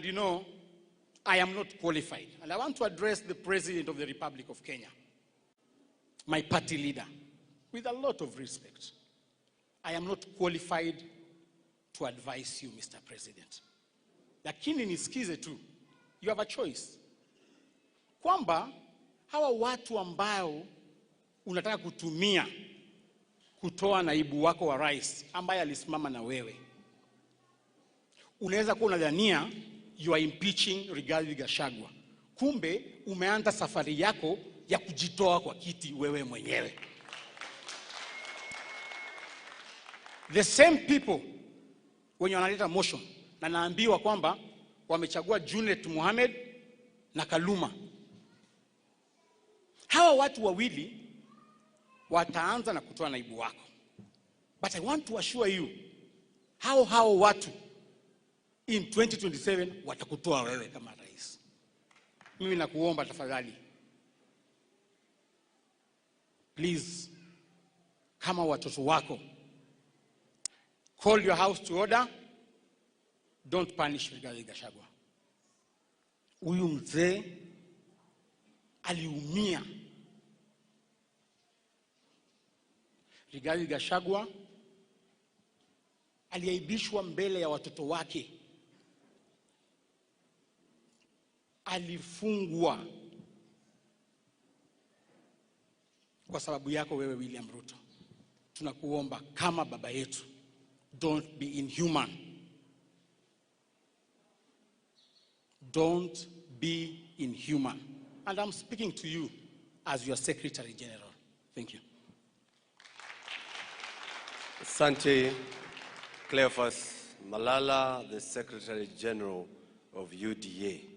you know, I am not qualified. And I want to address the President of the Republic of Kenya, my party leader, with a lot of respect. I am not qualified to advise you, Mr. President. Lakini nisikize tu, you have a choice. Kwamba hawa watu ambao unataka kutumia kutoa naibu wako wa rais ambaye alisimama na wewe, unaweza kuwa unadhania you are impeaching Rigathi Gachagua, kumbe umeanza safari yako ya kujitoa kwa kiti wewe mwenyewe. The same people wenye wanaleta motion, na naambiwa kwamba wamechagua Junet Mohamed na Kaluma. Hawa watu wawili wataanza na kutoa naibu wako. But I want to assure you, hao watu in 2027 watakutoa wewe kama rais. Mimi nakuomba tafadhali, please, kama watoto wako, call your house to order. Don't punish Rigathi Gachagua. Huyu mzee aliumia. Rigathi Gachagua aliaibishwa mbele ya watoto wake. Alifungwa kwa sababu yako wewe William Ruto. Tunakuomba kama baba yetu, don't be inhuman. Don't be inhuman. And I'm speaking to you as your Secretary General. Thank you. Asante Cleophas Malala, the Secretary General of UDA.